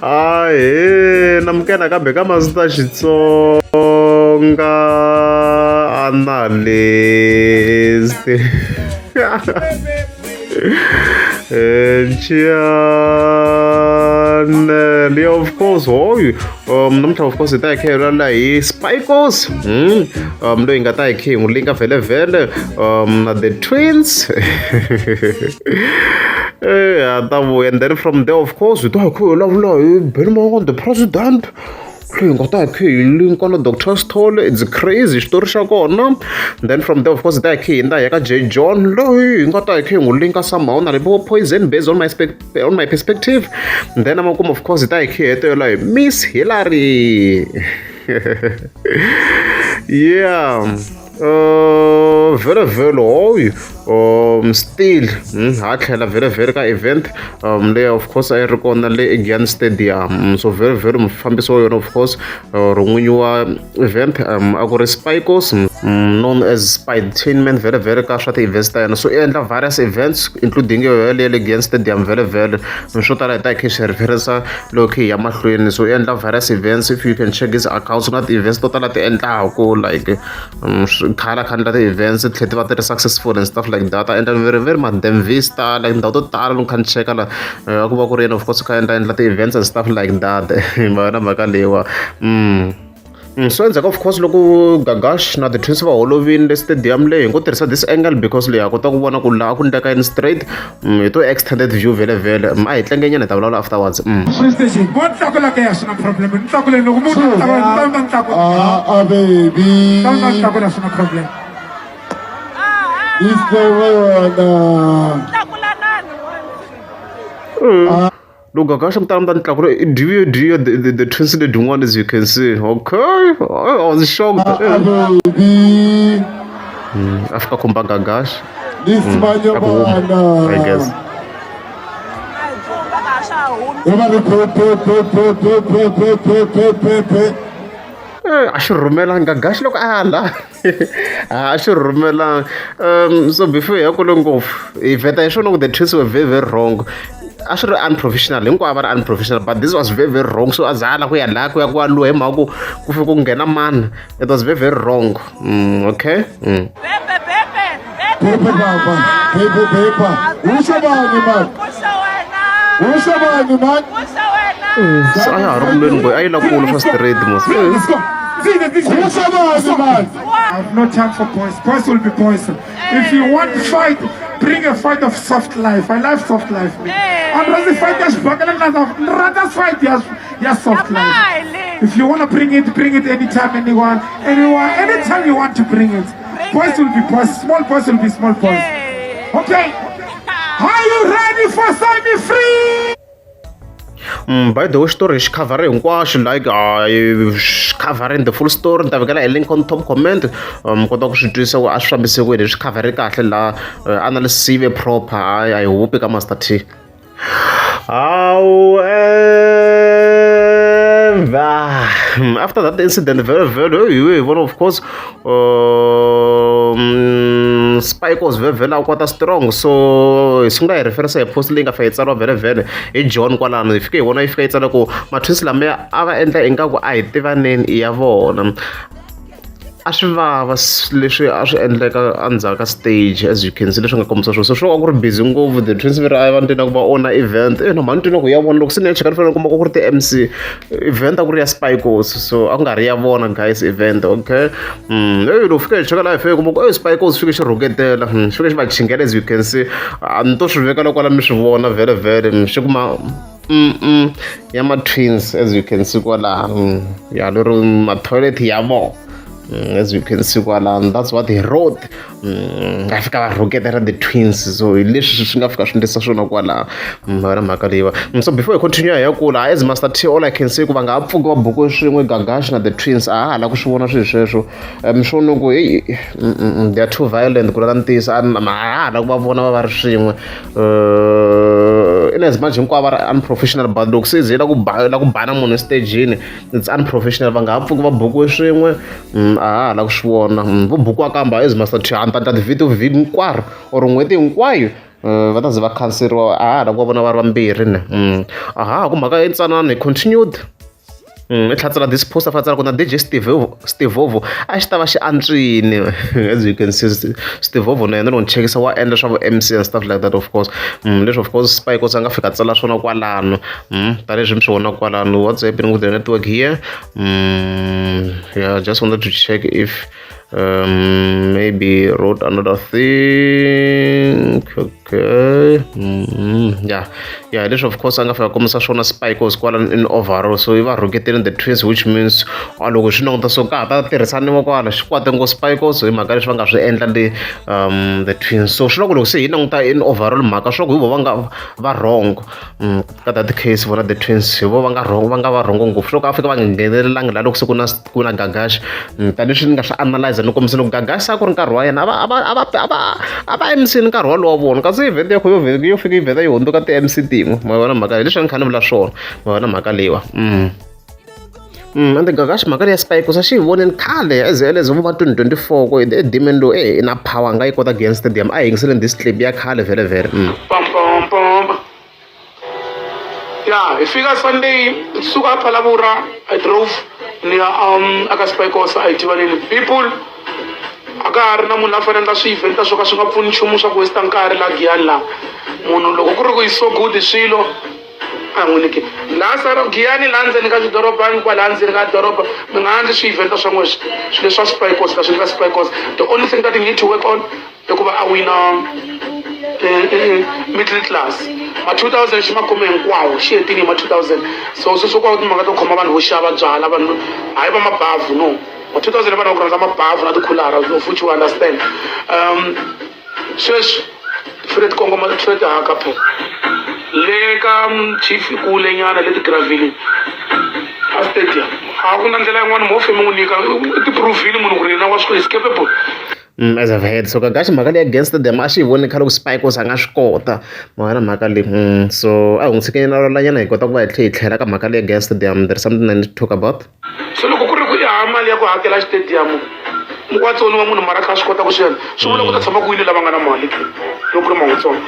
Ahee namukela nakambe ka Master Xitsonga analyst channel yeah, of course hoyu namuntlha of course hi ta hi kha hi vulavula hi Spikos loyi hi nga ta hi kha hi n'wi linka vhele vhele na the twins a ta vuya and then from there of course hi ta hi kha hi vulavula hi Benny Mayengani the president loyi hi nga ta hi kha hi linka na Doctor Sithole it's crazy xitori xa kona then from there of course hi ta hi kha hi hundza hi ya ka J John loyi hi nga ta hi kha hi n'wi linka somehow na Limpopo Poison based on my on my perspective then amakumu of course hi ta hi kha hi hetelela hi Miss Hillary yeah vhele vhele hoyu still ha tlhela vhele vhele ka event leyi of course a yi ri kona le eGiyani Stadium so vhele vhele mufambisi wa yona of course or n'winyi wa event a ku ri Spikos known as Spytainment vhele vhele ka swa ti-events ta yena so i endla various events including yo yeleyo le Giyani Stadium vhele vhele swo tala hi ta hi kha hi swi referensa loko hi ya mahlweni so i endla various events if you can check his accounts na ti-events to tala ti endlaku like khale a kha endla ti-events ti tlhela ti va ti ri successful and stuff like that a endla very very Madam Vista like ndhawu to tala loko kha ni cheka la a ku va ku ri yena of course kha endla endla ti-events and stuff like that ma yona mhaka leyiwa so endzhaku of course loko Gagash na the twins va holovile le stadium leyi hi ngo tirhisa this angle because leyi ha kota ku vona ku laha ku ndleka yini straight hi to extended view vhele vhele a hi tlenge nyana hi ta vulavula afterwards. Vo tlakula ke ya swi na problem ni tlakule loko munhu a tlakula ni ta tlakula Ah, ah, baby. ta tlakula swi na problem. It's the one. Loko Gagash mi ta mi ta ni tlakula i dyiwe dyiwe the twins lebyin'wana as you can see okay I was shocked. Ah, baby. A fika khumba Gagash This a ku huma I guess. Eba re pe pe pe pe pe pe pe pe pe pe pe. A xi rhumelanga Gagash loko a la a xi rhumelanga so before hi ya kule ngopfu hi vheta hi swona ku the twins were very very wrong a swi ri unprofessional hinkwavo va ri unprofessional but this was very very wrong so a za a la ku ya laha ku ya ku ya lwa hi mhaka ku ku fike ku nghena mani it was very very wrong okay. Pepe, pepe, Pepe papa. Pepe pepa. Usho bani man? Kusho wena. Usho bani man? Kusho wena. Se a ya ha ri ku lweni nghozi a yi la kulu swa straight mos. Let's go. See the this Usho bani man? I have no time for boys. Boys will be boys. If you want fight, bring a fight of soft life. I love soft life. Man. I'm rather fight as rather fight yes, yes soft life. Smiley. If you wanna bring it, bring it anytime, anyone, anyone, anytime you want to bring it. Boys will be boys. Small boys will be small boys. Okay. Are you ready for Semi Free? By the way xitori hi xi khavhara hinkwaxo like xi khavharini the full story ni ta vekela hi link on top comment kota ku swi twisisa ku a swi fambise ku yini hi swi khavhare kahle laha analysis yi ve proper hayi a hi hupi ka Master T. However, after that incident, very, very, hi vona of course, Spike was very, very kwata strong. So hi sungula hi referensa hi post leyi nga fika yi tsariwa vhele vhele hi John kwalano hi fike hi vona yi fika yi tsala ku ma-twins lamaya a va endla ingaku a hi tivaneni i ya vona a swi vava leswi a swi endleka endzhaku ka stage as you can see leswi nga kombisa swona so swo a ku ri busy ngopfu the twins va ri a va ni twi na ku va ona event e na mhani twi na ku ya vona loko se ni ya cheka ni fanele ni kuma ku ri ti-M_C event a ku ri ya Spikos so a ku nga ri ya vona guys event okay eyi loko fika hi cheka laha hi fike kuma ku e Spikos fike xi rhuketela xi fike xi va chingela as you can see a ni to swi veka loko kwala mi swi vona vhele vhele xi kuma ya ma-twins as you can see kwalaha ya lero ma-toilet ya vona as you can see kwalano that's what he wrote nga fika va rhuketela the twins so hi leswi swi nga fika swi endlisa swona kwalaha yona mhaka leyiwa so before hi continue hi ya kula as Master T all I can say ku va nga ha pfuki va bukiwe swin'we Gagash na the twins a ha ha la ku swi vona swilo sweswo swo ni ku heyi they are too violent ku lava ntiyiso a ha ha la ku va vona va va ri swin'we in as much hinkwavo va ri unprofessional but loko se ze la ku ba la ku bana munhu estejini it's unprofessional va nga ha pfuki va bukiwe swin'we a ha ha la ku swi vona vo bukiwa kambe as Master T a ni ta endla ti-video vhiki hinkwaro or n'hweti hinkwayo Va ta ze va khanseriwa a ha ku va vona va ri vambirhi ne. Aha ku mhaka yi ntsanana hi continued. I tlhatsela this post a tsala ku na DJ Stevovo a xi ta va xi antswini as you can see Stevovo na yena loko ni chekisa wa endla swa vu MC and stuff like that of course. Leswi of course Spikos a nga fika tsala swona kwalano. Tanihileswi mi swi vona kwalano what's happening with the network here. Yeah, just wanted to check if maybe wrote another thing. Okay. Yeah, yeah, leswi of course a nga fika kombisa swona Spikos kwala in overall. So i va rhuketeni the twins, which means a loko swi languta so ka ha ta tirhisaniwa kwala xi kwate ngo Spikos hi mhaka leswi va nga swi endla le the twins. So swi loko loko se hi languta in overall mhaka swi loko hi vo va nga va wrong ka that case vona the twins hi vo va nga wrong, va nga va wrong ngopfu. Swi loko a fika va nga nghenelelangi laha loko se ku na Gagash. Tanihileswi ni nga swi analyze ni kombisa loko Gagash a ku ri nkarhi wa yena a va MC ni nkarhi wolowo wa vona, kasi event ya yo yo fika yi vheta yi hundzuka ti-MC tin'we. Ma vona mhaka leswi a ni kha ni vula swona, ma vona mhaka leyiwa. Ende Gagash mhaka leya Spikos a xi hi voneni khale as early as vo va 2024 ku e Demon lowu e na power nga yi kota Giyani Stadium. A hi yingiseleni this clip ya khale vhele vhele. Pam pam pam. Ya, hi fika Sunday suka Phalaborwa, I drove ni ya aka Spikos a hi tivaneni people. A ka ha ri na munhu la fanele endla swi-event swo ka swi nga pfuni nchumu swa ku waste nkarhi laha Giyani laha. Munhu loko ku ri ku yi so good swilo a n'wi nyiki laha sara Giyani laha ndzeni ka xidorobani, kwalaha ndzeni ka doroba mi nga endli swi-event swa n'we swilo leswa Spikos la swi endla Spikos. The only thing that you need to work on i ku va a wina middle class ma 2000 xi ma kume hinkwawo xi hetini hi ma 2000. So sweswo kwa timhaka to khoma vanhu vo xava byala vanhu hayi va mabavhu no ma 2000 vanhu va ku rhandza mabavhu na tikhulara of which you understand. Sweswi ti fanele ti kongoma, ti fanele ti haka phela le ka chief kule nyana le ti-gravelini a stadium. A ku na ndlela yin'wana mo fe mi n'wi nyika i ti-provile munhu ku ri yena wa swi is capable. As I've heard, so Gagash mhaka leyi against them a xi hi voni khale ku Spikos a nga swi kota, ma vona mhaka leyi. So a hi n'wi tshikeni nyana hi kota ku va hi tlhe hi tlhela ka mhaka leyi against them. There is something I need to talk about. So loko ku ri ku i hava mali ya ku hakela xitediyamu wa tsoniwa munhu mara a kha a swi kota ku swi endla, swi vula ku ta tshama ku wini lava nga na mali ke loko ku ri man'witsongo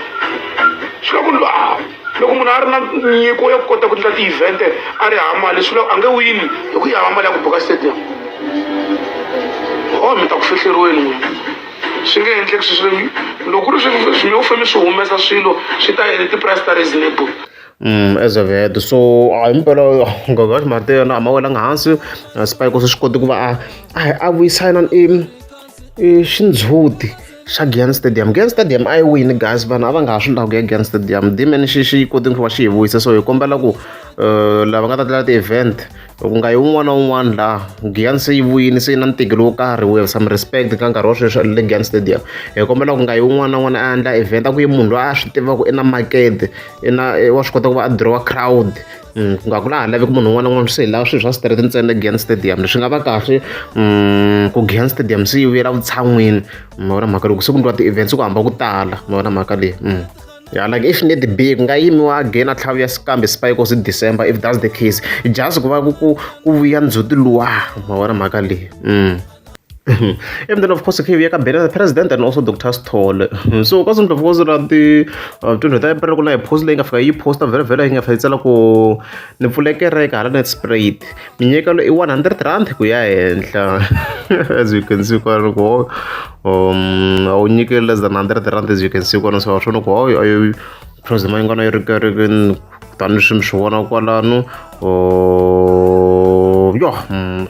swi vula ku loko munhu a ri na nyiko ya ku kota ku endla ti-event a ri hava mali, swi vula ku a nge wini hi ku i hava mali ya ku buka stadium. O mi ta ku fihleriweni n'wina, swi nge endleki sweswo. Loko ku ri swi mi fane mi swi humesa swilo swi ta hi ti-price ta reasonable. As I've heard, so a hi mpela Gagash marito ya yena a ma welanga hansi. Spikos swi koti ku va a vuyisana i xindzhuti xa Giyani Stadium. Giyani Stadium a yi wini guys, vanhu a va nga ha swi lavi ku ya Giyani Stadium. Demon xi koti ku va xi hi vuyisa, so hi kombela ku lava nga ta tlela ti-event ku nga yi wun'wana na wun'wana laha Giyani se yi vuyini se yi na ntikelo wo karhi. We have some respect ka nkarhi wa sweswi le Giyani Stadium. Hi kombela ku nga yi wun'wana na wun'wana a endla event, a ku yi munhu loyi a swi tivaka i na makete i na wa swi kota ku va a draw crowd. Ku nga ku laha laveki munhu un'wana na un'wana, swi hi lava swilo swa straight ntsena Giyani Stadium. Leswi nga va kahle ku Giyani Stadium se yi vuyela vutshan'wini, ma vona mhaka loko se ku endliwa ti-events ku hamba ku tala, ma vona mhaka leyi. Yeah, like if need be ku nga yimiwa again a tlhava ya kambe Spikos hi December if that's the case, just ku va ku vuya ndzhuti luwa, ma vona mhaka leyi. And then of course khe vuya ka Benny the President and also Dr Sithole. So ka of course ra ti 20 ta April ku na hi post leyi nga fika yi posta vhele vhele yi nga fika yi tsala ku ni pfule kereke hala Nelspruit, minyikelo i R100 ku ya henhla. As you can see kwala ku a wu nyikeli less than R100, as you can see kwala. So swona ku hayi president Mayengani yi ri kerekeni tani swi mi swi vona kwalano. Ya,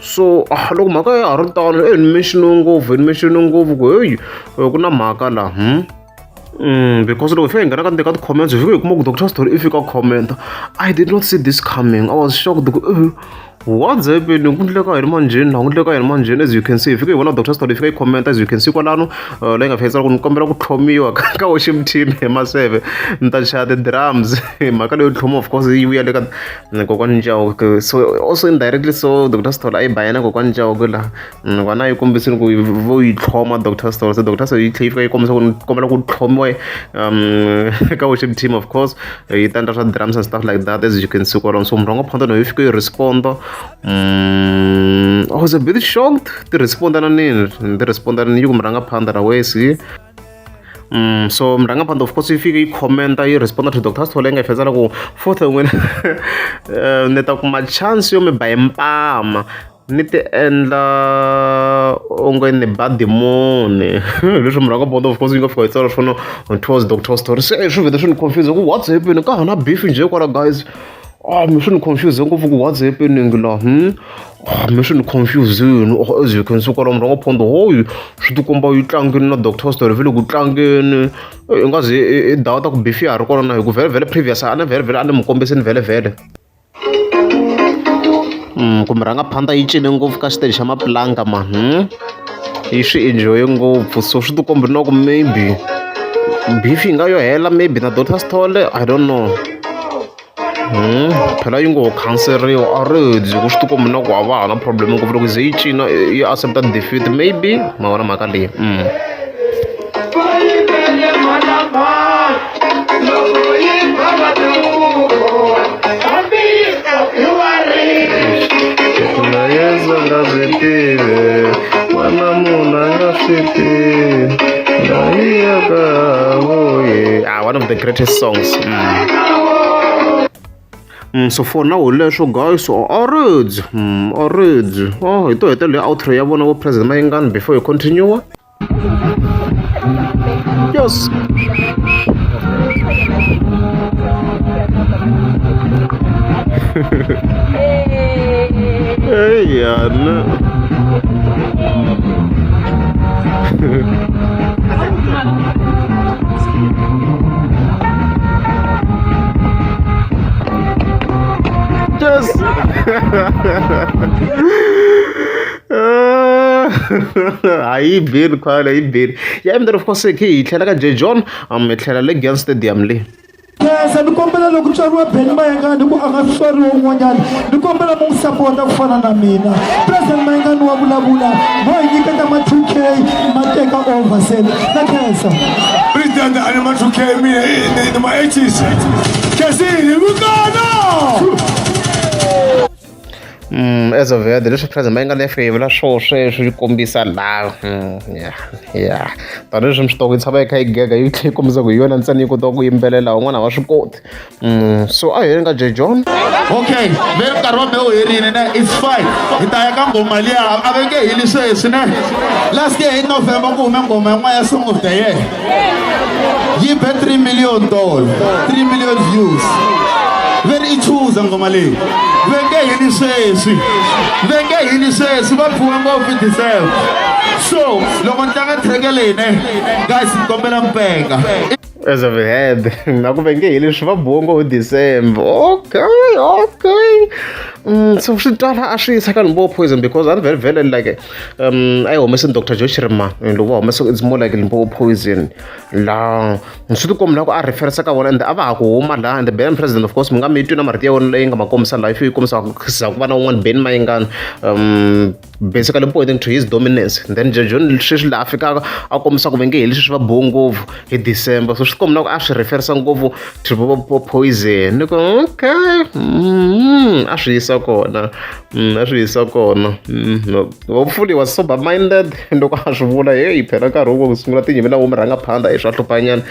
so loko mhaka ya ha ri tano e ni mention ngopfu, ni mention ngopfu ku heyi ku na mhaka laha. Because loko hi fika hi nghena ka ndzeni ka ti-comments hi fika hi kuma ku Dr Sithole i fika comment, "I did not see this coming. I was shocked." Ku what's happening? Ku ndleka yini manjheni laha? Ku ndleka yini manjheni? As you can see, hi fika hi vona Dr Sithole i fika yi comment, as you can see kwalano, leyi nga fika yi tsala ku ni kombela ku tlhomiwa ka worship team hi Maseve, ni ta chaya ti-drums. Mhaka leyo tlhoma of course yi vuya le ka kokwani Chauke, so also indirectly so Dr Sithole a yi ba yena kokwani Chauke laha vana yi kombisini ku vo yi tlhoma Dr Sithole. Se Dr Sithole yi tlhela yi fika yi kombisa ku ni kombela ku tlhomiwa ka worship team, of course yi ta endla swa drums and stuff like that, as you can see kwalano. So murhangaphandha yi fika yi responda. I was a bit shocked. Ti responda na nini? Ti responda ni yi ku murhangaphandha ra wesi. So murhangaphandle of course yi fike yi commenta yi responda to Dr Sithole yi nga yi fezela ku fourth n'wina ni ta kuma chance yo mi ba hi mpama ni ti endla onge ni ba dimoni leswi murhangaphandle of course yi nga fika yi tsala swona towards Dr Sithole se swi vhete swi ni confuse ku what's happening ka ha na beef njhe kwala guys. Ah, mi swi ni confuse ngopfu ku what's happening la Ah, mi swi ni confuse-ini. Oh, as you can see kwala murhangaphandle hoyi swi tikomba yi tlangini na Dr Sithole ve le ku tlangeni. I nga ze i dawuta ku beef ya ha ri kona na hi ku vhele vhele previous a ni vhele vhele a ni mi kombisini vhele vhele. Ku murhangaphandle yi cine ngopfu ka xiteji xa mapulanka man. Yi swi enjoy ngopfu so swi tikomba na ku maybe beef yi nga yo hela maybe na Dr Sithole I don't know. Phela yi ngo khanseriwa a ri ku swi tikomba na ku a va ha na problem ngopfu loko ze yi cina yi accept defeat maybe ma vona mhaka leyi. Na Yesu nga swi tivi n'wana munhu a nga swi tivi na yi ka vuyi. Ah, one of the greatest songs. So for now leswo guys already already oh hi to hetelela outro ya vona vo President Mayengani before you continue. Yes. Hey, yana. Just a yi bini khale yi bini ya and then of course hi tlhela ka J John hi tlhela le Giyani Stadium le. Khensa ni kombela loko tswariwa Benny Mayengani ku a nga tswariwa un'wanyana ni kombela mu n'wi sapota ku fana na mina President Mayengani wa vulavula vo hi nyiketa ma 2K ma teka over se na khensa. President a ni ma 2K mina ni ma 80s Khensini vukana. As of yet leswi President Mayengani ya fika yi vula swo sweswo yi kombisa laha ya ya tanihileswi mi swi tiva yi tshama yi kha yi gega yi tlhela yi kombisa ku hi yona ntsena yi kotaka ku yimbelela van'wana a va swi koti. So a hi yeni ka J John. Okay, ve nkarhi wa mehe wu herile ne it's fine hi ta ya ka nghoma liya a va nge heli sweswi ne last year hi November ku hume nghoma yin'wana ya song of the year yi be 3 million dollars 3 million views ve ri i chuza nghoma leyi ve nge heli sweswi ve nge heli sweswi va pfuwe ngopfu December so loko ni tlanga track leyi ne guys ni kombela mpenga. As of head na ku ve nge heli swi va bongo hi December. Okay, okay. So swi twala a swi yisa ka Limpopo Poison because a ni vhele vhele like a yi humesini Dr Joe Shirimani loko va humesa it's more like Limpopo Poison laha swi tikomba la ku a referensa ka vona and a va ha ku huma laha and Ben President of course mi nga mi twi na marito ya wona leyi nga ma kombisa laha yi kombisa ku za ku va na un'wana Benny Mayengani basically pointing to his dominance then John sweswi laha a fikaka a kombisa ku va nge heli sweswi va bohe ngopfu hi December so swi komba na ku a swi referisa ngopfu to Poison ni ku okay a swi yisa kona a swi yisa kona hopefully was sober minded loko a swi vula heyi phela nkarhi wo ku sungula tinyimpi na vo murhangaphandha i swa hluphanyana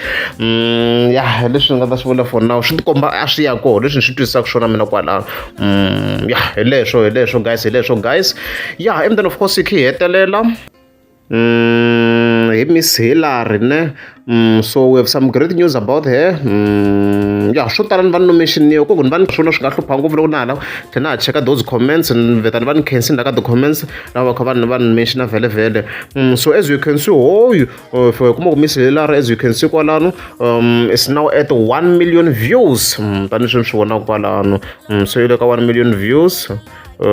ya leswi ni nga ta swi vula for now swi tikomba a swi ya kona leswi ni swi twisisaka swona mina kwalano. Ya hi leswo hi leswo guys hi leswo guys ya and then of course hi khe hi hetelela hi Miss Hillary ne so we have some great news about her. Ya swo tala ni va ni nomination-iwa ku ni va ni swona swi nga hlupha ngopfu loko na ha lava tlhela na ha cheka those comments ni vheta ni va ni khensini la ka ti-comments lava va kha va ni va ni mention vhele vhele. So as you can see hoyu for kuma ku Miss Hillary as you can see kwalano is now at 1 million views tanihileswi ni swi vonaka kwalano. So yi le ka 1 million views. A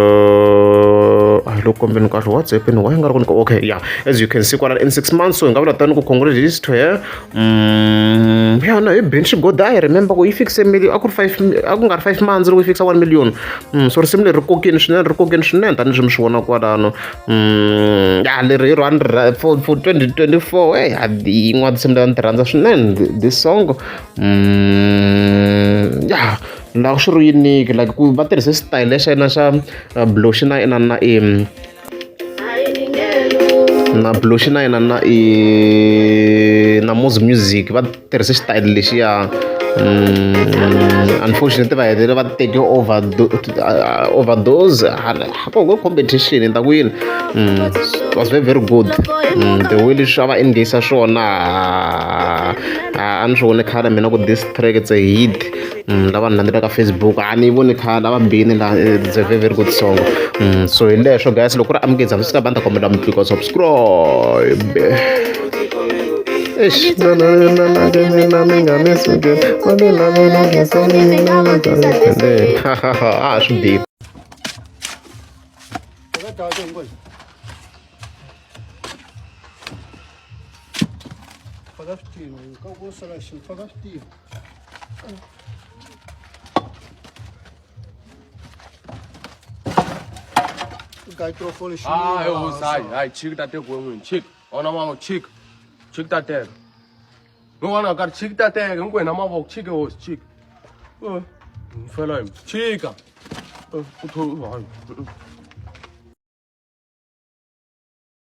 hi le ku kombeni kahle what's happening why nga ri ku okay yeah as you can see kwalano in 6 months so hi nga vula tani ku congratulations to her. Ya no hi Ben Xigoda I remember ku yi fikise million a ku ri 5 a ku nga ri 5 months loko yi fikisa 1 million. So risimu leri ri kokini swinene ri kokini swinene tanihileswi mi swi vonaka kwalano. Ya leri hi rona for 2024 hey yin'wana tinsimu leti a ni ti rhandza swinene this song. Ya laha swi ri unique like ku va tirhise style xa yena xa Bloxy na na na Na Blush na yena na i na Moz Music va tirhise xitayele lexiya. Unfortunately va hetelele va teke over overdose ko ku competition ni ta ku yini. It was very very good. The way leswi a va engage swona a ni swi voni khale mina ku this track it's a hit. Lava ni landzelaka ka Facebook a ni yi voni khale a va bini la it's a very very good song. So hi leswo guys loko ku ri amukeza mi swi ta kombela mi tlika subscribe. Eish, na na na na na na mi nga mi suke na na na na na a swi bihi. Hayi hosi hayi hayi chiki ta teka n'wini chiki ona mavoko chiki chiki ta teka n'wana karhi chiki ta teka hinkwenu na mavoko chiki hosi chiki mfela chika u tho hayi.